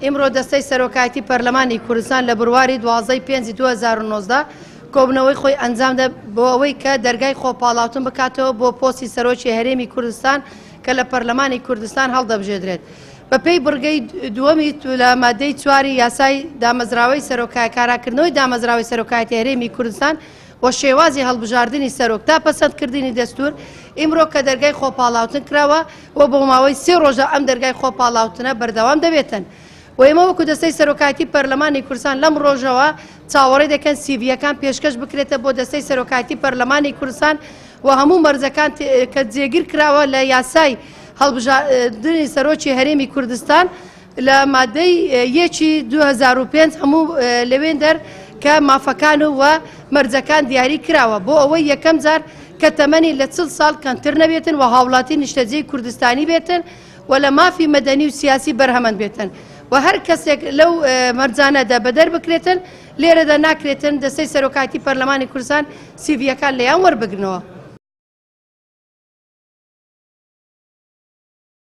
ئیمڕۆ دەستەی سەرۆکایەتی پەرلەمانی کوردستان لە بڕواری 12 ی پێنجی 2019 کۆبوونەوەی خۆی ئەنجامدا بۆ ئەوەی کە دەرگای خۆپاڵاوتن بکاتەوە بۆ پۆستی سەرۆکی هەرێمی کوردستان کە لە پەرلەمانی کوردستان هەڵدەبژێدرێت. بەپێی بڕگەی دووەمی لە مادەی چواری یاسای دامەزراوەی سەرۆکای کاراکردنەوەی دامەزراوەی سەرۆکایەتی هەرێمی کوردستان و شێوازی هەڵبژاردنی سەرۆک تا پەسەندکردنی دەستور، ئیمڕۆ کە دەرگای خۆپاڵاوتن کراوە و بۆ ماوەی سێ ڕۆژە ئەم دەرگای خۆپاڵاوتنە بەردەوام دەبێتن و ئێمە وەکو دەستەی سەرۆکایەتی پەرلەمانی کوردستان لەم ڕۆژەوە چاوەڕێ دەکەن سیڤییەکان پێشکەش بکرێتە بۆ دەستەی سەرۆکایەتی پەرلەمانی کوردستان و هەموو مەرجەکان کە جێگیر کراوە لە یاسای هەڵبژاردنی سەرۆکی هەرێمی کوردستان لە مادەی یەکی 2005 هەموو لەوێندەر کە مافەکان و مەرجەکان دیاری کراوە بۆ ئەوەی یەکەم جار کە تەمەنی لە 40 ساڵ کەمتر نەبێتن و هاوڵاتی نیشتەجێی کوردستانی بێتن و لە مافی مەدەنی و سیاسی بەرهەمەند بێتن و هەر کەسێک لەو مەرجانەدا بەدەر بکرێتن لێرەدا ناکرێتن دەستەی سەرۆکایەتی پەرلەمانی کوردستان سیڤیەکان لێیان وەربگرنەوە.